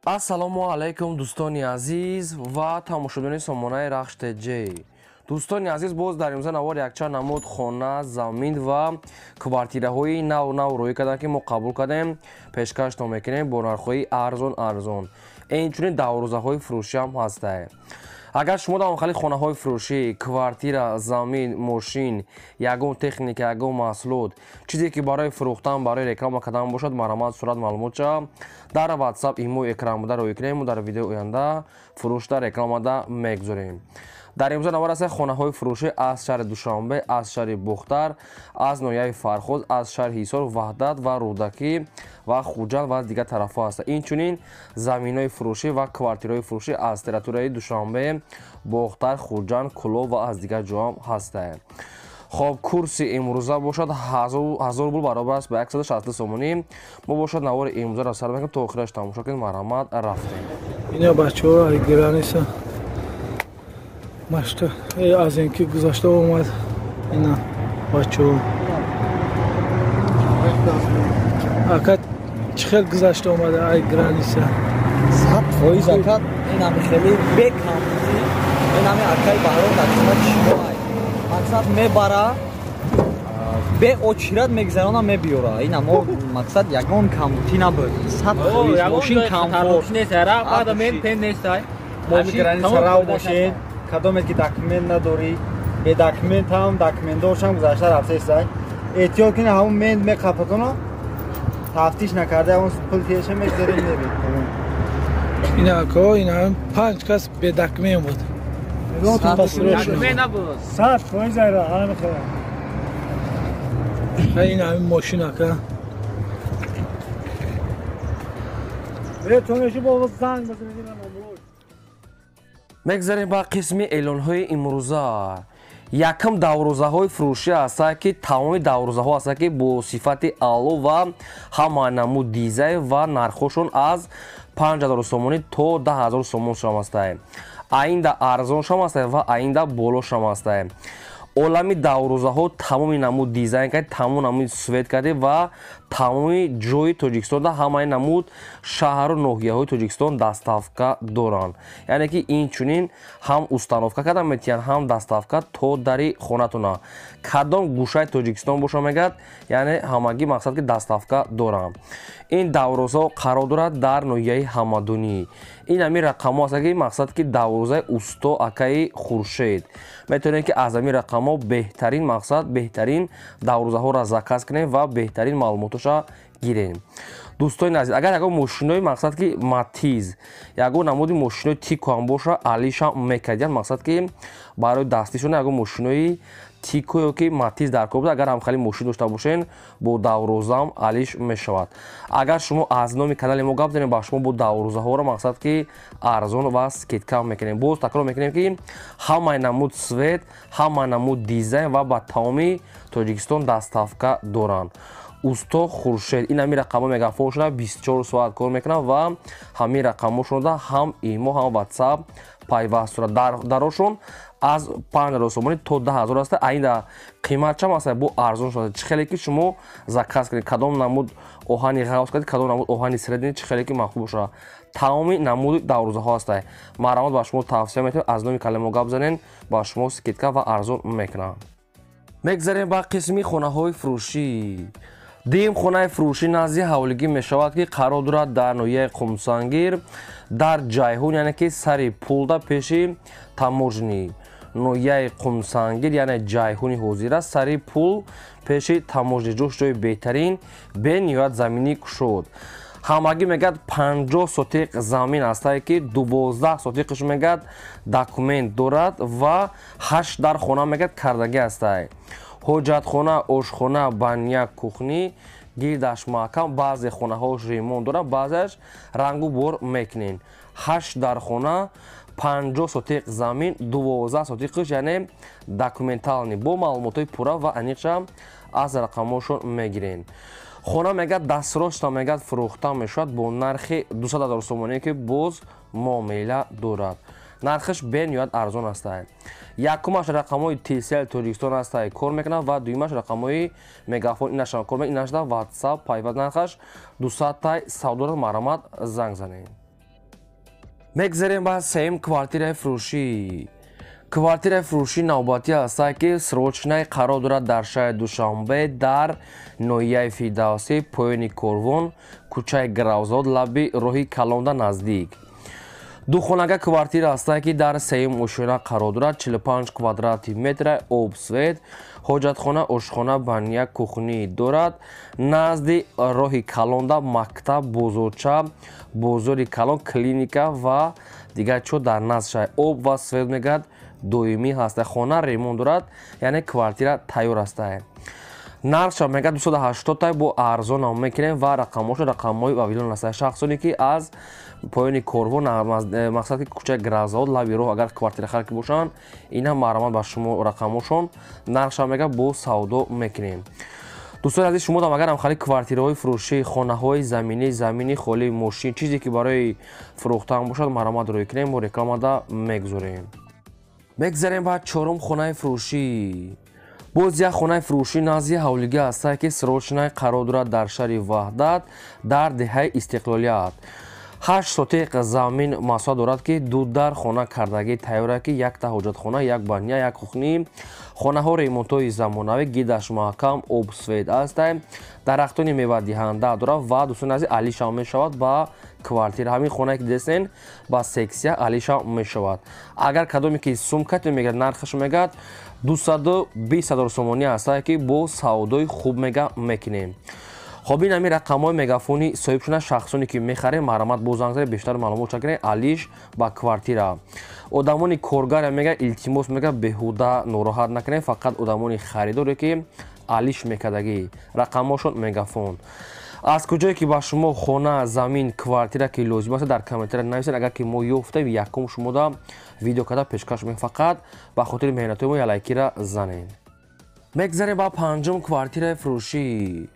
Ассалому алайкум, дӯстони азиз ва тамошобинони сомонаи Рахш ТЖ. Дӯстони азиз, боз дар имрӯза навор якчанд намуд хона, замин ва квартираҳои нав нав рӯй карданд, ки мо қабул кардем, пешкаштон мекунем бо нархҳои арзон арзон. Инчунин даврӯзаҳои фурӯшӣ ҳам ҳастанд. Агар шумо дар хали хонаҳои фурӯшӣ, квартира, замин, мошин, ягон техника, ягон маҳсулот, чизе ки барои фурӯхтан, барои реклама кардан бошад, марҳамат, сурат маълумотша дар WhatsApp, имо экран буда рӯй кунем, дар видеои оянда фурӯшда рекламада мегузорем. Дар имрӯза навор аст хонаҳои фурӯшӣ аз шаҳри Душанбе, аз шаҳри Бохтар, аз ноҳияи Фархоз, аз шаҳри Ҳисор, Ваҳдат ва Рӯдакӣ ва Хуҷанд ва дигар тарафҳо ҳастанд. Инчунин заминҳои фурӯшӣ ва квартираҳои фурӯшӣ аз территорияи Душанбе, Бохтар, Хуҷанд, Кӯлоб ва аз дигар ҷоҳам ҳастанд. Хоб, курси имрӯза бошад 1000 рубл баробар аст ба 160 сомонӣ. Мо бошад навори имрӯзаро сар мекунем, то охираш тамошо кунед. Марҳамат, рафтем. Ина бачаҳо ай граница машта аз ин ки гузашта омад. Ина бачаҳо, ака, чӣ хел гузашта омада ай граница? 100% ака, инами хеле бекамбудӣ, инами акаи Баҳром дар хизмати шумо ай. Мақсад мебара, бе очират мегзарона, мебиёра. Ина мо мақсад ягон камбудӣ набуд, 100% мошин комфорт. Граница рав мошин кадоме ки документ надорӣ, бе документ ҳам, документдоршам гузашта рафтесай. Эҳтиёт кунед, ҳамун мент меқапатона, тафтиш накарда ҳамун пул теша мегзарем, мерем. Ина ако, ина панҷ кас бе документ буд. 100% айра ҳами хела. Ина ҳамин мошин, ака. Метонеши бо занг бизанед. Мегзарем ба қисми эълонҳои имрӯза. Якум даврӯзаҳои фурӯшӣ ҳастанд, ки тамоми даврӯзаҳо ҳастанд, ки бо сифати аъло ва ҳама намуд дизайн ва нархҳошон аз 5000 сомонӣ то 10 000 сомон шам ҳастанд. Аинда арзон шам ҳастанд ва аинда боло шам ҳастанд. Олами даврӯзаҳо тамоми намуд дизайн кард, тамоми намуди свет карде ва тамоми ҷои Тоҷикистонда, ҳамаи намуд шаҳру ноҳияҳои Тоҷикистон доставка доранд. Яъне ки инчунин ҳам установка карда метиҳанд, ҳам доставка то дари хонатона. Кадом гӯшаи Тоҷикистон боша, мегӯяд, яъне ҳамагӣ мақсад ки доставка доранд. Ин даврӯзаҳо қарор дорад дар ноҳияи Ҳамадонӣ. Ин ҳамин рақамҳо аст, ки мақсад ки даврӯзаи усто акаи Хуршед. Метавонед, ки аз ҳамин рақамҳо беҳтарин мақсад, беҳтарин даврӯзаҳоро заказ кунем ва беҳтарин маълумотоша гирем. Дӯстони азиз, агар ягон мошинои мақсад ки Матиз, ягон намуди мошинои Тико ҳам боша, алиша мекардиянд. Мақсад ки барои дастишона ягон мошинои Тико ё ки Матиз дар кор буда, агар ҳамхали мошин дошта бошен, бо даврӯзаам алиш мешавад. Агар шумо аз номи канали мо гап занем, ба шумо бо даврӯзаҳоро мақсад ки арзон ва скидка мекунем. Боз такрор мекунем, ки ҳамаи намуд свет, ҳамаи намуд дизайн ва ба тамоми Тоҷикистон доставка доранд. Усто Хуршед, ин ҳамин рақамҳо мегафоншона 24 соат кор мекунанд ва ҳамин рақамҳошонда ҳам имо, ҳам WhatsApp пайваст дорад. Дарошон аз 5000 сомонӣ то 10 000 аст. Аинда қиматчам аст, бо арзон шуда. Чӣ хеле ки шумо заказ кунед, кадом намуд оҳани ғавз кардед, кадом намуд оҳани средний, чӣ хеле ки маъқул бошад, тамоми намуди даврӯзаҳо ҳастанд. Марҳамат, ба шумо тавсия метавонем, аз номи канали мо гап занен, ба шумо скидка ва арзон мекунанд. Мегзарем ба қисми хонаҳои фурӯшӣ. Дуюм хонаи фурӯшӣ назди ҳавлигӣ мешавад, ки қарор дорад дар ноҳияи Қумсангир, дар Ҷайҳун, яъне ки сари пулда, пеши таможни. Ноҳияи Қумсангир, яъне Ҷайҳуни ҳозира, сари пул, пеши таможни. Ҷош ҷои беҳтарин, бениҳоят заминӣ кушод. Ҳамагӣ мегӯяд 50 сотиқ замин ҳастае, ки 12 сотиқаш мегӯяд документ дорад ва ҳашт дар хона мегӯяд кардагӣ ҳастае. Ҳоҷатхона, ошхона, баня, кухня гирдаш маҳкам. Баъзе хонаҳош ремонт дорад, баъзеаш рангу бор мекунен. Ҳашт дар хона, 50 сотиқ замин, 12 сотиқаш яъне документальный, бо маълумотҳои пурра ва аниқша аз рақамҳошон мегирен. Хона мегӯяд дастросна, мегӯяд фурӯхта мешавад бо нархи 200 000 сомонӣ, ки боз муомила дорад. Нархаш бениҳоят арзон ҳастад. Якумаш рақамҳои Тилсел Тоҷикистон ҳастад, кор мекунад, ва дуюмаш рақамҳои Мегафон, инашам кор мекунад, инашда WhatsApp пайваст. Нархаш 200 тай савдо дорад. Марҳамат, занг занед. Мегзарем ба сеюм квартираи фурӯшӣ. Квартираи фурӯшӣ навбатӣ ҳастад, ки срочный қарор дорад дар шаҳри Душанбе, дар ноҳияи Фирдавсӣ, поёни Корвон, кӯчаи Гравзод, лаби роҳи Калонда наздик. Духонага квартира ҳастад, ки дар сеюм ошёна қарор дорад, 45 квадрати метра, об, свет, ҳоҷатхона, ошхона, баня, кухни дорад. Назди роҳи Калонда мактаб, бозорча, бозори калон, клиника ва дигар чо дар назд шаҳр. Об ва свет мегӯяд доимӣ ҳаста. Хона ремонт дорад, яъне квартира тайёр ҳаста. Нархша мегӯяд 280 тай, бо арзонам мекунем ва рақамҳошо рақамҳои Вавилон ҳаста. Шахсоне ки аз поёни Корвон, мақсад ки кӯчаи Гразод, лаби роҳ агар квартирахар ки бошанд, ина марҳамат ба шумо рақамҳошон. Нархша мегӯяд бо савдо мекунем. Дӯстони азиз, шумо дам агар ҳамхали квартираҳои фурӯшӣ, хонаҳои заминӣ, замини холӣ, мошин, чизе ки барои фурӯхтан бошад, марҳамат рӯй кунем, мо рекламада мегузорем. Мегзарем ба чорум хонаи фурӯшӣ. Боз як хонаи фурӯшӣ назди ҳавлига ҳастад, ки срочный қарор дорад дар шаҳри Ваҳдат, дар деҳаи Истиқлолият. 8 сотиқ замин масоҳат дорад, ки ду дар хона кардагӣ тайёра, ки якта ҳоҷатхона, як баня, як кухни. Хонаҳо ремонтҳои замонавӣ, гидаш маҳкам, об, свет ҳаста, дарахтони мевадиҳанда дорад ва дӯстони азиз, алишам мешавад ба квартира. Ҳамин хонае ки дидесен, ба сексия алишам мешавад. Агар кадоме ки сумкате мегӯяд, нархаш мегӯяд 220 ҳазор сомонӣ ҳастад, ки бо савдои хуб мега мекунем. Хоб, ин ҳамин рақамҳои мегафони соҳибшуда. Шахсоне ки мехарем, марҳамат бо занг занед, бештар маълумот чакунед. Алиш ба квартира. Одамони коргар мега, илтимос мега, беҳуда нороҳат накунед, фақат одамони харидоре ки алиш мекардагӣ, рақамҳошон мегафон. Аз куҷое ки ба шумо хона, замин, квартира ки лозим аст, дар комментария нависед. Агар ки мо ёфтем, якум шумода видео карда пешкаш мекунем. Фақат ба хотири меҳнатҳои мо ялайкира занед. Мегзарем ба панҷум квартираи фурӯшӣ.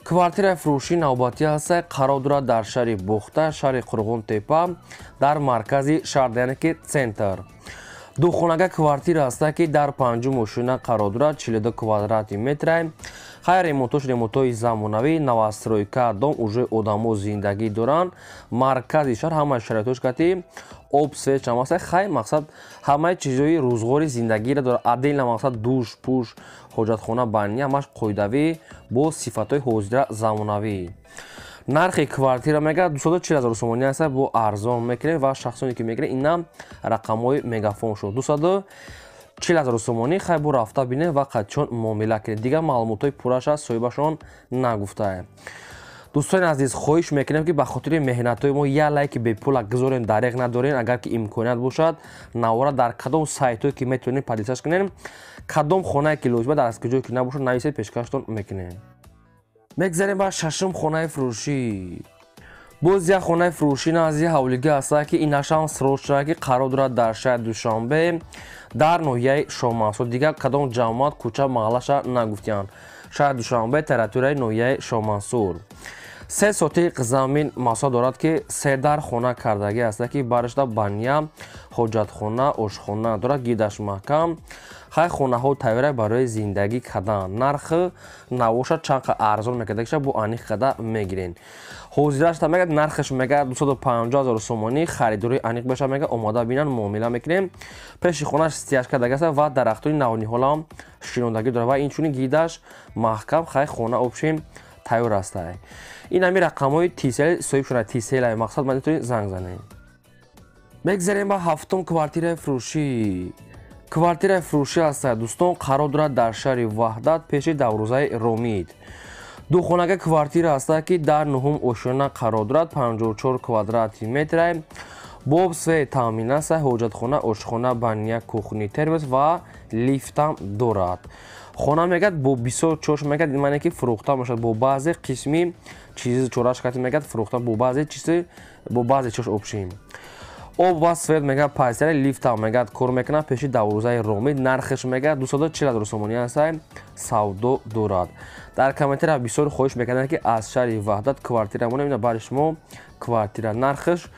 Квартираи фурӯшӣ навбатӣ ҳаста, қарор дорад дар шаҳри Бухта, шаҳри Қурғонтепа, дар маркази шаҳр, яъне ки центр. Духонага квартира ҳаста, ки дар панҷум ошёна қарор дорад, 42 квадрати метра. Хайр, ремонтош ремонтҳои замонавӣ, новостройка дом, уже одамо зиндагӣ доранд. Маркази шаҳр, ҳамаи шароитҳош кати об, свет чам аста. Хай, мақсад ҳамаи чизҳои рӯзғори зиндагиро дорад. Отдельно мақсад душ, пуш, ҳоҷатхона, баня, ҳамаш қоидавӣ бо сифатҳои ҳозира замонавӣ. Нархи квартира мегӯяд 240 ҳазор сомонӣ аст, бо арзон мекунем ва шахсоне ки мегиранд, ина рақамҳои мегафон шуд. 240 ҳазор сомонӣ. Хай, бо рафта бинед ва қадчон муомила кунед. Дигар маълумотҳои пурраш аст, соҳибашон нагуфтае. Дӯстони азиз, хоҳиш мекунем, ки ба хотири меҳнатҳои мо як лайки бепула гузорем, дареғ надорем. Агар ки имконият бошад, навора дар кадом сайтҳое ки метавонед поделиться кунем, кадом хонае ки лозима, дар аз куҷое ки набошад, нависед, пешкаштон мекунем. Мегзарем ба шашум хонаи фурӯшӣ. Боз як хонаи фурӯшӣ назди ҳавлига ҳастад, ки инашам срочно, ки қарор дорад дар шаҳри Душанбе, дар ноҳияи Шоҳмансур. Дигар кадом ҷамоат, кӯча, маҳаллаша нагуфтиянд. Шаҳри Душанбе, территорияи ноҳияи Шоҳмансур. 3 сотиқ замин масоҳат дорад, ки се дар хона кардагӣ ҳастад, ки барашда баня, ҳоҷатхона, ошхона дорад, гидаш маҳкам. Хай, хонаҳо тайёра барои зиндагӣ кардан. Нархи навошад чанд қа арзон мекардагиша, бо аниқ карда мегирен. Ҳозирашта мегӯяд, нархаш мегӯяд 250 ҳазор сомонӣ. Харидории аниқ бошад, мегӯяд, омода бинанд, муомила мекунем. Пеши хонаш стяжка дагаста ва дарахтони навниҳолам шинондагӣ дорад ва инчунин гидаш маҳкам. Хай, хона обшим тайёр ҳастай. Ин ҳамин рақамҳои Тисел соҳиб шуда, Тисел мақсад ма метавонед занг занед. Мегзарем ба ҳафтум квартираи фурӯшӣ. Квартираи фурӯшӣ ҳастад, дӯстон, қарор дорад дар шаҳри Ваҳдат, пеши даврӯзаи Ромид. Духонага квартира ҳастад, ки дар нуҳум ошёна қарор дорад, 54 квадрати метра, бо об, свет таъмин аст, ҳоҷатхона, ошхона, баня, кухни, термос ва лифтам дорад. Хона мегӯяд бо бисёр чош, мегӯяд, маъне ки фурӯхта мешавад, бо баъзе қисми чизи чораш кати мегӯяд фурӯхта, бо баъзе чизи, бо баъзе чош обшим. Об ва свет мегӯяд пайсари, лифтам мегӯяд кор мекунад, пеши даврӯзаи Ромид. Нархаш мегӯяд 240 ҳазор сомонӣ аст, савдо дорад. Дар комментария бисёр хоҳиш мекарданд, ки аз шаҳри Ваҳдат квартира монем. Ина бари шумо квартира, нархаш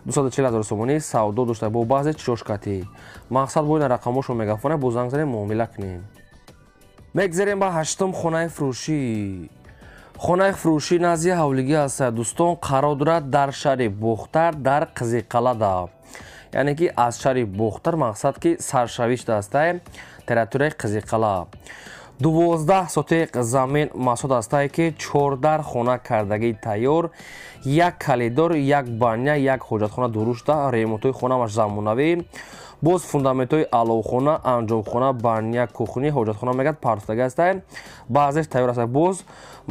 240 ҳазор сомонӣ, савдо дошта, бо баъзе чошкатӣ. Мақсад бо ина рақамҳошон мегафона, бо занг занем, муомила кунем. Мегзарем ба ҳаштум хонаи фурӯшӣ. Хонаи фурӯшӣ назди ҳавлигӣ ҳаст, дӯстон, қарор дорад дар шаҳри Бохтар, дар Қизиқалада. Яъне ки аз шаҳри Бохтар мақсад ки саршавиш дастае территорияи Қизиқала. 12 сотиқ замин масоҳат ҳастае ки 14 хона кардагии тайёр, як калидор, як баня, як ҳоҷатхона дурушта, ремонтҳои хонааш замонавӣ, боз фундаментҳои аловхона, анҷомхона, баня, кухни, ҳоҷатхона мегӯяд партофтагӣ ҳастае, баъзеш тайёр ҳастае. Боз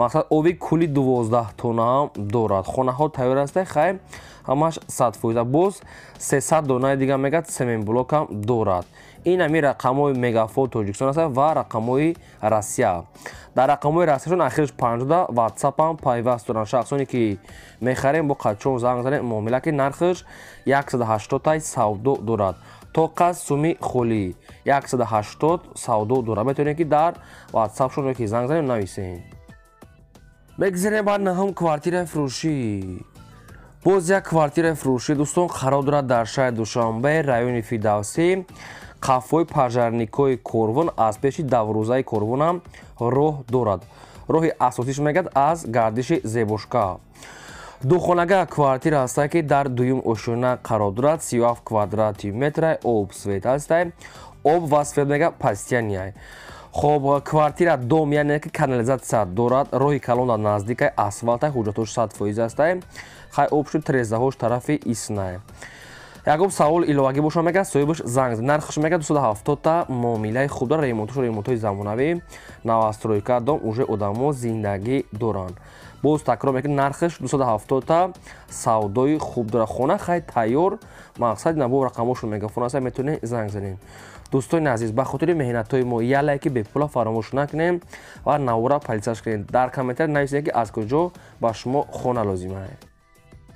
мақсад оби кули 12 тонна ҳам дорад. Хонаҳо тайёр ҳастае, хай ҳамаш 100%. Боз 300 донаи дига мегӯяд семенблок ҳам дорад. Ин ҳамин рақамҳои Мегафон Тоҷикистон аст ва рақамҳои Россия. Дар рақамҳои Россияшон ахираш 50 WhatsApp ҳам пайваст доранд. Шахсоне ки мехарем бо қадчон занг занем, муомила ки нархаш 180 тай савдо дорад. Тоқа суми холӣ 180 савдо дорад. Метавонед ки дар WhatsApp-шон ё ки занг занем нависем. Мегзарем ба наҳум квартираи фурӯшӣ. Боз як квартираи фурӯшӣ, дӯстон, қарор дорад дар шаҳри Душанбе, райони Фидавсӣ, қафои пожарникҳои Корвон, аз пеши даврӯзаи Корвонам роҳ дорад. Роҳи асосиш мегӯяд аз гардиши Зебошка. Духонага квартира ҳастае ки дар дуюм ошёна қарор дорад, 37 квадрати метра, об свет ҳастае, об ва свет мегӯяд постоянный. Хоб, квартира дом, яъне ки канализатсия дорад, роҳи калон дар наздикай, асфалтай, ҳуҷҷатҳош 100% ҳастае, хай об шуд трезаҳош тарафи Иснай. Ягон савол иловагӣ боша мегӯяд соҳибаш занг. Нархаш мегӯяд 270 та, муомилаи хуб дорад, ремонтош ремонтҳои замонавӣ, новостройка дом, уже одамо зиндагӣ доранд. Боз такрор мекунем, нархаш 270 та, савдои хуб дорад. Хона хай тайёр, мақсад набо рақамҳошон Мегафон аст, метавонед занг занед. Дӯстони азиз, ба хотири меҳнатҳои мо як лайки бепула фаромӯш накунем ва навора подписаться кунед. Дар комментарий нависед ки аз куҷо ба шумо хона лозим аст.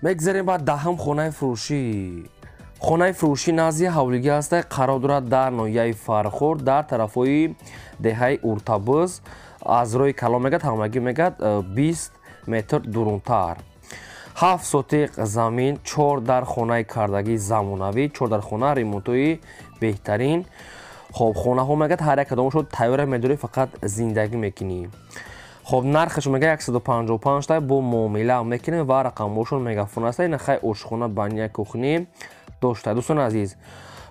Мегзарем ба даҳум хонаи фурӯшӣ. Хонаи фурӯшӣ назди ҳавлигӣ ҳаста, қарор дорад дар ноҳияи Фархор, дар тарафҳои деҳаи Уртабуз, аз роҳи калон мегӯяд ҳамагӣ мегӯяд 20 метр дурунтар. 7 сотиқ замин, 4 дар хонаи кардагии замонавӣ, 4 дар хона ремонтҳои беҳтарин. Хоб, хонаҳо мегӯяд ҳар як кадомашон тайёра медорӣ, фақат зиндагӣ мекунӣ. Хоб, нархаш мегӯяд 155 та, бо муомила мекунем ва рақамҳошон Мегафон аст. Ин хай ошхона, баня, кухни дошта. Дӯстони азиз,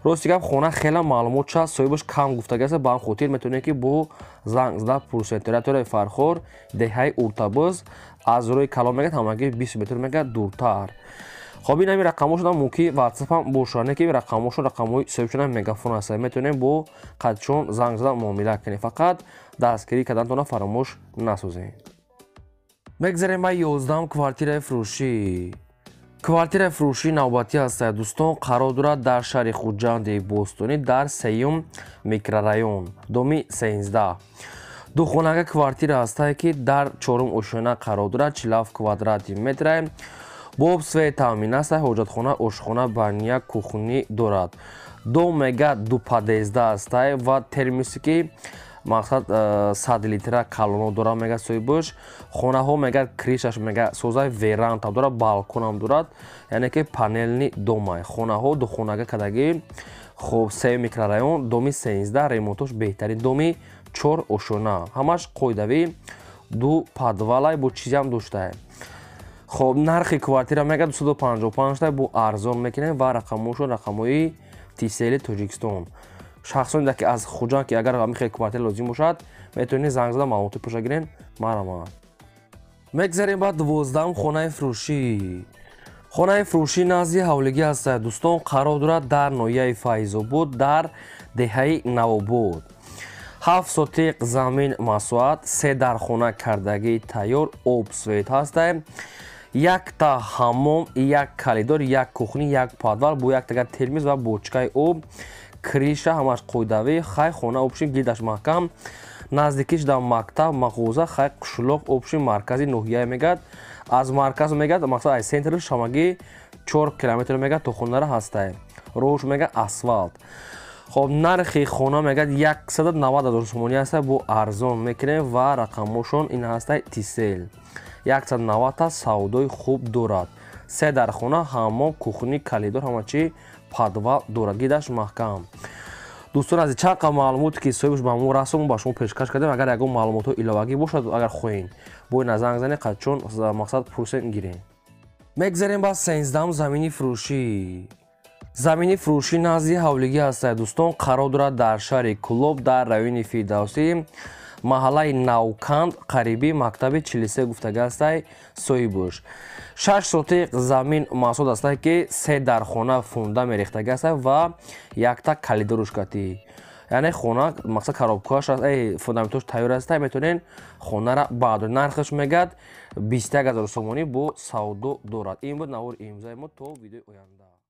рости гап, хона хеле маълумот шаст, соҳибаш кам гуфтагӣ аст, ба ҳам хотир метавонед ки бо занг зада пурсед. Территорияи Фархор, деҳаи Уртабуз, аз роҳи калон мегӯяд ҳамагӣ 20 метр мегӯяд дуртар. Хоб, ин ҳамин рақамҳошон мумкин WhatsApp ҳам бошад, не ки рақамҳошон рақамҳои соҳибшон Мегафон аст. Метавонем бо қадчон занг зада муомила кунем. Фақат дастгирӣ кардантонро фаромӯш насозем. Мегзарем ба 11 квартираи фурӯшӣ. Квартираи фурӯшӣ навбатӣ ҳастад, дӯстон, қарор дорад дар шаҳри Хуҷанди Бостонӣ, дар сеюм микрорайон, доми 13. Духонага квартира ҳастае ки дар чорум ошёна қарор дорад, 47 квадрати метра, бо об свет таъмин аст, ҳоҷатхона, ошхона, баня, кухни дорад. Дом мегӯяд ду подъезда ҳастае ва термосе ки мақсад 100 литра калоно дорад, мегӯяд соҳибаш. Хонаҳо мегӯяд крышаш мегӯяд созаи верандам дорад, балконам дорад, яъне ки панельный домай. Хонаҳо духонага кардагӣ. Хоб, сеюм микрорайон, доми 13, ремонтош беҳтарин, доми 4 ошёна, ҳамаш қоидавӣ, ду подвалай бо чизиам доштае. Хоб, нархи квартира мегӯяд 255 та, бо арзон мекунем ва рақамҳошон рақамҳои Тисели Тоҷикистон. Шахсоне ки аз Хуҷанд ки агар ҳамин хел квартира лозим бошад, метавонед занг зада маълумоти пурша гирен. Марҳамат. Мегзарем ба 12 хонаи фурӯшӣ. Хонаи фурӯшӣ назди ҳавлигӣ ҳастад, дӯстон, қарор дорад дар ноҳияи Файзобод, дар деҳаи Навобод. 7 сотиқ замин масоҳат, 3 дар хона кардагии тайёр, об свет ҳастае, якта ҳаммом, як калидор, як кухни, як подвал бо яктага термиз ва бочкаи об, крыша ҳамаш қоидавӣ, хай хона обшин гирдаш маҳкам, наздикиш дар мактаб, мағоза, хай қишлоқ обшин маркази ноҳия мегӯяд. Аз марказ мегӯяд мақсад аз центраш ҳамагӣ 4 километр мегӯяд то хонара ҳастае. Роҳш мегӯяд асфалт. Хоб, нархи хона мегӯяд 190 ҳазор сомонӣ ҳаста, бо арзон мекунем ва рақамҳошон ин ҳастаи Тисел. 190 та, савдои хуб дорад. 3 дар хона, ҳаммом, кухни, калидор, ҳама чи подвал дорад, гидаш маҳкам. Дӯстон азиз, чанд қа маълумоте ки соҳибаш ба мо расон, ба шумо пешкаш кардем. Агар ягон маълумотҳо иловагӣ бошад, агар хоҳем, бояд занг занед, чун мақсад пурсен гирем. Мегзарем ба 13-ум замини фурӯшӣ. Замини фурӯшӣ назди ҳавлигӣ ҳастад, дӯстон, қарор дорад дар шаҳри Кӯлоб, дар райони Фирдавсӣ, маҳаллаи Навканд, қариби мактаби 43 гуфтага ҳастай соҳибуш. 6 сотиқ замин маҳсул ҳастай, ки се дархона фунда мерехтага ҳастай ва якта калидорушкатӣ, яъне хона мақсад коробкааш фундаментош тайёр ҳастай, метавонен хонара баъд. Нархаш мегӯяд 21 000 сомонӣ, бо савдо дорад. Ин буд навори имрӯзаи мо. То видеои оянда.